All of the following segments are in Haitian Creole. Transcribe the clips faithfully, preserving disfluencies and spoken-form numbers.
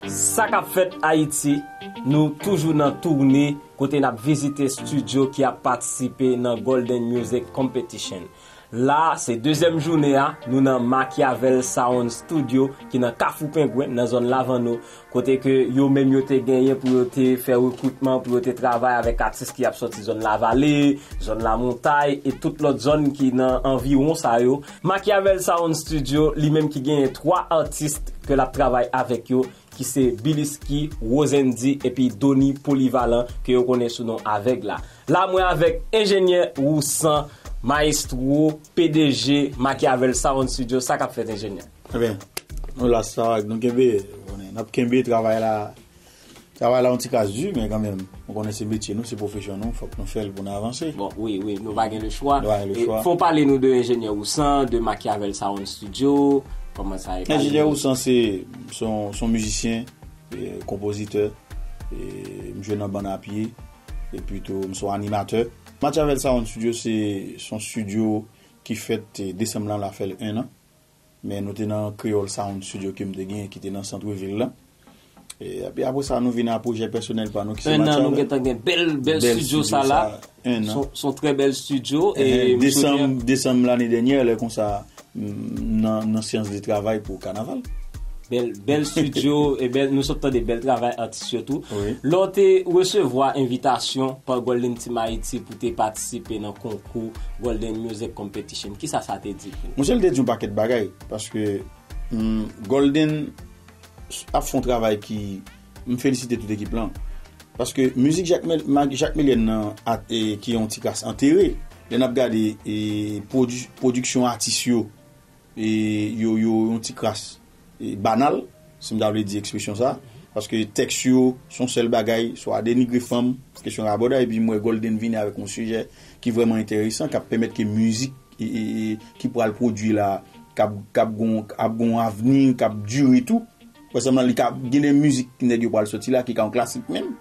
Sa k ap fèt Ayiti, nou toujou nan toune kote n ap vizite estidyo ki ap patisipe nan Golden Music Competition. La, se dezyèm jounen an, nou nan Machiavel Sound Studio ki nan Kafou Pengwen, nan zòn Lavanno, kote ke yo menm yo te genyen pou yo te fè rekritman, pou yo te travay avèk atis ki ap sòti zòn Lavale, zòn Lamontay e tout lòt zòn ki nan anviwon sa yo. Machiavel Sound Studio, li menm ki genyen twa atis ke l ap travay avèk yo, ki se Bilisky, Rosendy epi Dony Polyvalent ke yo konnen sou non Avèg la. La mwen avèk enjenyè Roussan, mayestwo, P D G Machiavel Sound Studio. Sa k ap fèt, enjenyè? Ebyen, nou la sa, nou kenbe, konnen, n ap kenbe travay la. Travay la yon ti kras di, men kanmenm, nou konnen se metye nou, se pwofesyon nou, fòk nou fè l pou nou avanse. Bon, wi, wi, nou pa gen lechwa. Nou pa gen lechwa. Fò w pale nou de enjenyè Roussan, de Machiavel Sound Studio, kòman sa ye? Enjenyè Roussan se, se yon, se yon mizisyen, e, konpozitè, e, m jwe nan bann a pye, epi tou, m se yon animatè. Machiavel Sound Studio se, se yon studio ki fèt, e, desanm lan la fè l en an. Men nou te nan Creole Sound Studio ke m te genyen, ki te nan sant vil la. E, epi apre sa, nou vin a pwojè pèsonèl pa nou, ki se Machiavel. En an, nou gentan gen bèl, bèl studio sa la. En an. Se yon, se yon trè bèl studio. E, desanm, desanm lane dènyè, lè konsa, m, nan, nan séance de travail pou kanaval. Bèl, bèl studio, e bèl, nou sot tande bèl travay atis yo tou. Wi. Lè w te resevwa envitasyon pa Golden Team Haiti pou te patisipe nan konkou Golden Music Competition, kisa sa te di pou ou? Monchè, l te di yon pakèt bagay, paske, mm, Golden ap fè yon travay ki, m felisite tout ekip lan. Paske mizik Jak Mel-, Ma-, Jak Meliène nan, at-, e, ki yon ti kras antere. Lè n ap gade, e, pwodi-, pwodiksyon atis yo, e, yo, yo yon ti kras, e, banal, si m ta vle di ekspresyon sa. Paske tèks yo, se yon sèl bagay, swa denigre fanm, kesyon rabòday, epi m wè Golden vini avèk yon sijè ki vrèman enteresan, k ap pèmèt ke mizik, e, e, e, ki pral pwodui la, k ap, k ap gon, ap gon avni, k ap dire tou. Pa egzanp, li ka gen de mizik nèg yo pral sòti la ki ka yon klasik menm,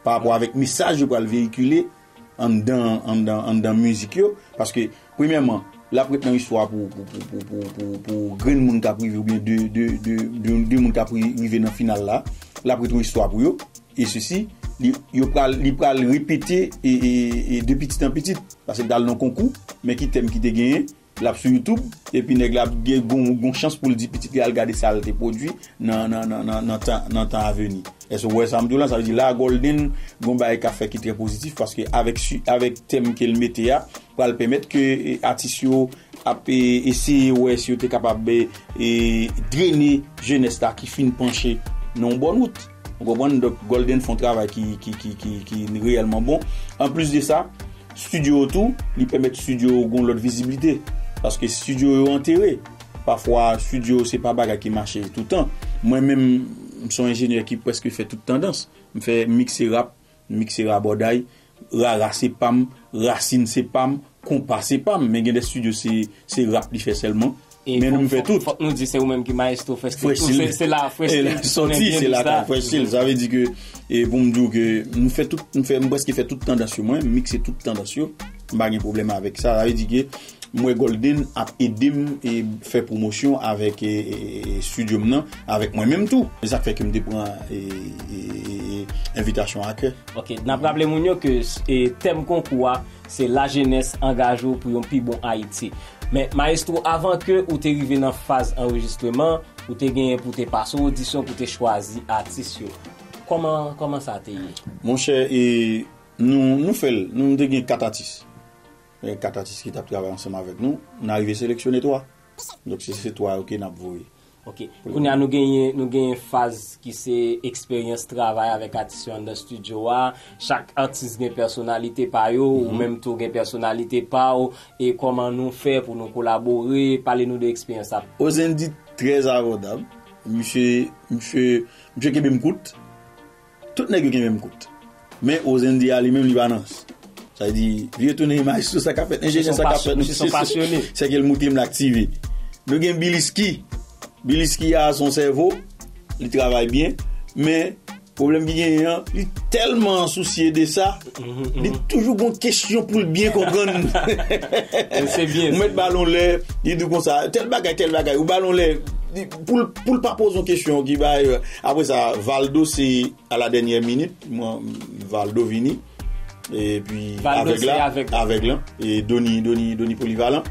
pa rapò avèk mesaj yo pral veyikile anndan, anndan, anndan mizik yo. Paske, premyèman, l ap ret nan istwa pou, pou, pou grenn moun k ap rive, oubyen de, de, de, de, de moun k ap ri-, rive nan final la. L ap ret yon istwa pou yo. E sesi, li, yo pral, li pral repete e, e, e de pitit an pitit. Paske l t al nan konkou, men ki tèm ki te genyen, l ap sou YouTube, epi nèg la ap gen gon, gon chans pou l di pitit li al gade sa l te pwodui nan, nan, nan, nan, nan tan, nan tan aveni. Èske w wè sa m di w la? Sa vle di la, Golden, gon bagay k ap fè ki trè pozitif, paske avèk si-, avèk tèm ke l mete a, pral pèmèt ke, e, atis yo ap, e, eseye wè si yo te kapab, e, e, drene jenès la ki fin panche nan yon bòn wout. Ou konprann? Donk, Golden fè yon travay ki, ki, ki, ki, ki reyèlman bon. Anplis de sa, studio yo tou, li pèmèt studio yo gon lòt viziblite. Paske studio yo antere. Pafwa, studio yo se pa bagay ki mache toutan. Mwen menm, m se yon enjenyè ki prèske fè tout tandans. M fè mikse rap, mikse rabòday, rara se pa m, rasin se pa m, konpa se pa m. Men gen de studio se, se rap li fè sèlman. Men nou fè tout. Fòk nou di se ou menm ki mayestwo Fresh Steel tou. Se, se la Fresh Steel soti, se la ka Fresh Steel. Sa vle di ke, e, pou m di w ke m fè tout, m fè, m prèske fè tout tandans yo mwen, m mikse tout tandans yo. M pa gen pwoblèm avèk sa. Sa vle di ke m wè Golden ap ede m e fè pwomosyon avèk, e, e, e, studio m nan, avèk mwen menm tou. Se sa k fè ke m te pran, e, e, e, e, envitasyon a kè. Ok, n ap raple moun yo ke, e, tèm konkou a, se lajenès angaje w pou yon pi bon Ayiti. Men, mayestwo, avan ke ou te rive nan faz anrejistreman, ou te genyen pou te pase odisyon, pou te chwazi atis yo. Kòman, kòman sa te ye? Monchè, e, nou, nou fè l, nou te gen kat atis. E, kat atis ki t ap travay ansanm avèk nou, n arive seleksyone twa. Donk, se, se twa yo ke n ap voye. Ok. Kounye a nou genyen, nou genyen faz ki se eksperyans travay avèk atis yo anndan estidyo a. Chak atis gen pèsonalite pa yo, ou menm tou gen pèsonalite pa w. E kòman nou fè pou nou kolabore? Pale nou de eksperyans sa. Ozendi trè abòdab. Misye, misye, misye kenbe m kout. Tout nèg yo kenbe m kout. Men Ozendi a li menm li pa nan. Sa vle di, vye tounen mayestwo, sa k ap fèt, enjenyè, sa k ap fèt, misye se, se, se ke l moute m l aktive. Nou gen Bilisky. Bilisky a se yon sèvo, li travay byen, men pwoblèm ki genyen an, li tèlman sousye de sa, li toujou gon kesyon pou l byen konprann. Ou mèt ba l yon lè, li di w konsa, tèl bagay, tèl bagay, ou ba l yon lè, Pou l, pou l pa poze yon kesyon ki bay, euh, apre sa, Valdo se a la dènyè minit, mwen, Valdo vini. Epi Valdo avèg se la, avèg la. Avèg lan, e Doni, Doni, Doni Polivalan.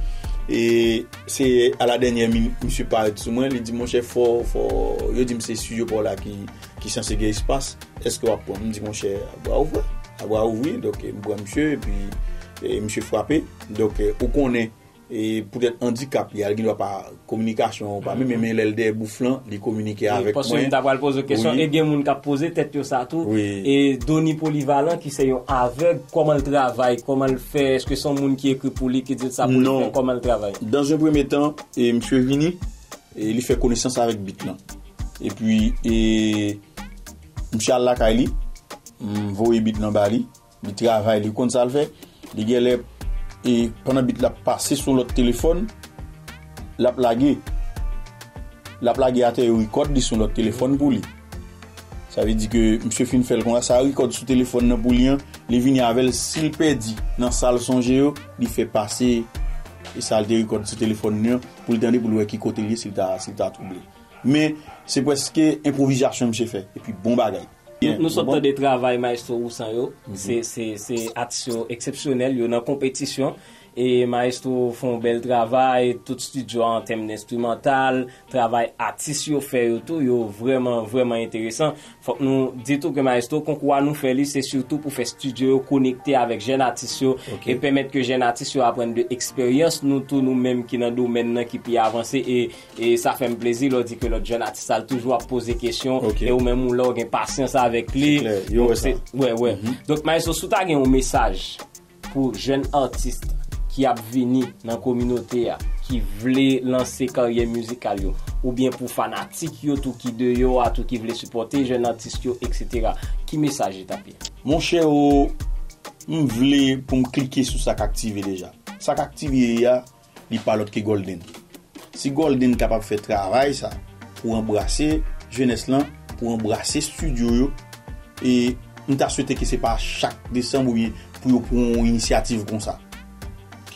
E se a la dènyè minit, misye parèt sou mwen, li di, monchè, fò, fò, yo di m se studio pa w la ki, ki sanse gen espas. Èske w ap pran? M di, monchè, a bra ouvri, a bra ouvri. Donk, e, m pran misye, epi, e, misye frape. Donk, e, ou konnen, e, poutèt andikap li a, li gen dwa pa kominikasyon ou pa menm, men lè l dèyè bouf lan, li kominike avèk mwen. Paske m ta pral poze kesyon, e gen moun k ap poze tèt yo sa tou. Wi. E Doni Polivalan, ki se yon avèg, kòman l travay, kòman l fè, èske se yon moun ki ekri pou li, ki di l sa pou l fè, kòman l travay? Dans un premier temps, e, misye vini, e li fè konesans avèk bit lan. Epi, e, misye al lakay li, m voye bit lan ba li, li travay, li konn sa l fè. Li genlè, e, pandan bit la ap pase sou lòt telefòn, l ap lage. L ap lage atè, yo rikòd li sou lòt telefòn pou li. Sa vle di ke misye fin fè l konsa, sa rikòd sou telefòn nan pou li an, li vini avè l, si l pèdi nan sa l sonje yo, li fè pase e sa l te rikòd sou telefòn li an, pou l tande, pou l wè ki kote l ye, si l ta, si l ta twouble. Men, se prèske enpwovizasyon misye fè, epi bon bagay. Nou, nou sot tande travay Maestro Woussan yo. Se, se, se atis yo eksepsyonèl, yo nan konpetisyon. E Maestro fè yon bèl travay, tout studio a an tèm enstrimantal, travay atis yo fè yo tou, yo vrèman, vrèman enteresan. Fòk nou di tou ke Maestro, konkou a nou fè li, se sitou pou fè studio yo konekte avèk jèn atis yo, e pèmèt ke jèn atis yo aprann de eksperyans nou tou, nou menm ki nan domèn nan ki pi avanse, e, e sa fè m plezi lè w di ke lòt jèn atis la toujou ap poze kesyon, e ou menm ou la w gen pasyans avèk li. Donk, se, wè, wè. Donk, Maestro, si w ta gen yon mesaj pou jèn atis ki ap vini nan kominote a, ki vle lanse karyè mizikal yo, oubyen pou fanatik yo tou ki deyò a tou ki vle sipòte jèn atis yo, etsetera, ki mesaj li t ap ye? Monchè, o, m vle pou m klike sou sa k aktive deja. Sa k aktive a, li pa lòt ke Golden. Si Golden kapab fè travay sa pou anbrase jenès lan, pou anbrase studio yo, e m ta swete ke se pa chak desanm oubyen pou yo pran yon inisyativ konsa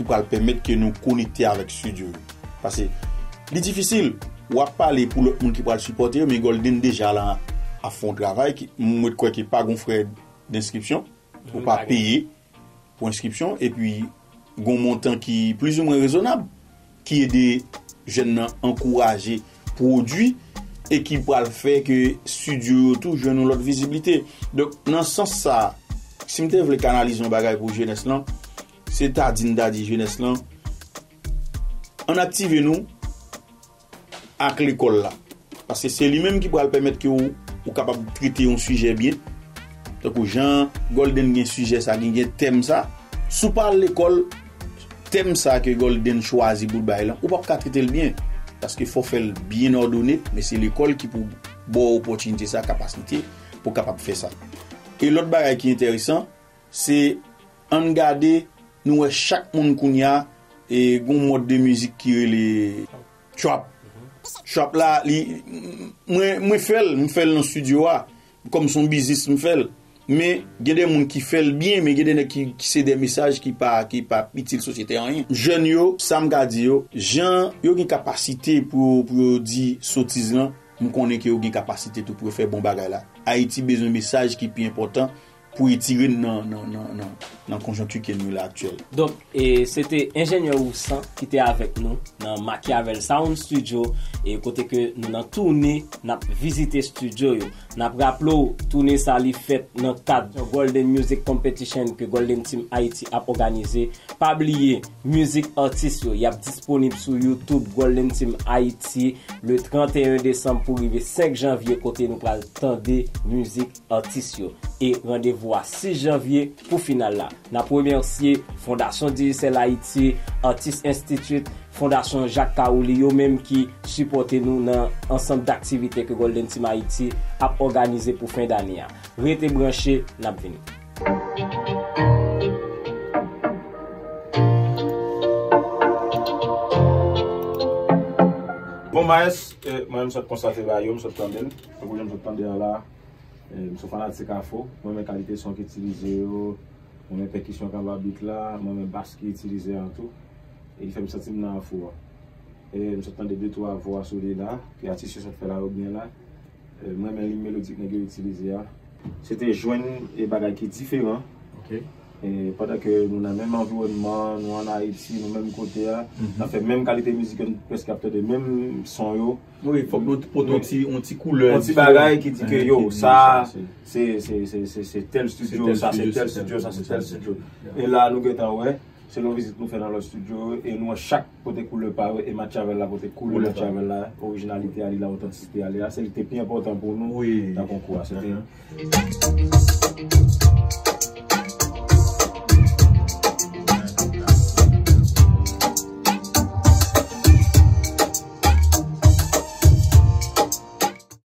ki pral pèmèt ke nou konekte avèk studio yo. Paske li difisil, w ap pale pou lòt moun ki pral sipòte yo, men Golden deja la ap fè yon travay ki, m kwè ke pa gon frè d'enskripsyon, ou pa peye pou enskripsyon, epi gon montan ki plizoumwen rezonab, ki ede jèn nan ankouraje pwodui e ki pral fè ke studio yo tou jwenn yon lòt viziblite. Donk, nan sans sa, si m te vle kanalize yon bagay pou jenès lan, se ta di m ta di jenès lan, ann aktive nou, ak lekòl la. Paske se li menm ki pral pèmèt ke w, ou kapab trete yon sijè byen. Tankou jan Golden gen sijè sa, gen, gen tèm sa. Si w pa al lekòl, tèm sa ke Golden chwazi pou l bay lan, ou p ap ka trete l byen. Paske fò w fè l byen òdone, men se lekòl ki pou ba w opòtinite sa, kapasite pou w kapab fè sa. E lòt bagay ki enteresan, se ann gade, nou wè chak moun kounye a, e gon mòd de mizik ki rele trap. Trap la, li, mwen, mwen fè l, m fè l nan studio a. Kòm se yon biznis, m fè l. Men, gen de moun ki fè l byen, men gen de nèg ki, ki se de mesaj ki pa, ki pa itil sosyete anyen. Jèn yo, sa m ka di yo, jan yo gen kapasite pou, pou yo di sotiz lan, m konnen ke yo gen kapasite tou pou yo fè bon bagay la. Ayiti bezwen mesaj ki pi enpòtan pou etire n nan, nan, nan, nan, nan konjonkti ke nou la aktyèl. Donk, e, se te enjenyè Woussan ki te avèk nou nan Machiavel Sound Studio, e kote ke nou nan toune, n ap vizite studio yo. N ap raple w, toune sa li fèt nan kad Golden Music Competition ke Golden Team Haiti ap òganize. Pa bliye, mizik atis yo, y ap disponib sou YouTube Golden Team Haiti le trant et un desanm pou rive senk janvye, kote nou pral tande mizik atis yo. E randevou a sis janvye pou final la. N ap remèsye Fondasyon Digicel Haiti, Artist Institute, Fondasyon Jacques Kaouli, yo menm ki sipòte nou nan ansanm daktivite ke Golden Team Haiti ap òganize pou fen dane a. Rete branche, n ap vini. Bon, Maes, eh, mwen, m sot konstate ba yo, m sot tande l. Tankou jan m sot tande a la, eh, m se fanatik afro, mwen renmen kalite son ki itilize yo, mwen renmen pèkisyon k anba bit la, mwen renmen bas ki itilize an tou. E ki fè m santi m nan afro a. E m sot tande de twa vwa sou li la, ke atis yo sot fè la yo byen la. E, m renmen liy melodik nèg yo itilize a. Se te jwenn e bagay ki diferan. Ok. E pandan ke nou nan menm anviwònman, nou ann Ayiti, nou menm kote a, n ap fè menm kalite mizik yo, nou prèske ap tande menm son yo. Wi, fòk nou pote yon ti, yon ti koulè. Yon ti bagay ki di ke yo, sa, se, se, se, se, se tèl studio, sa se tèl studio, sa se tèl studio. E la, nou gentan wè, selon vizit nou fè nan lòt studio, e nou wè chak pote koulè pa yo, e Match Avèl la pote koulè Match Avèl la, orijinalite a li la, otantisite a li la, se li te pi enpòtan pou nou nan konkou a. Se te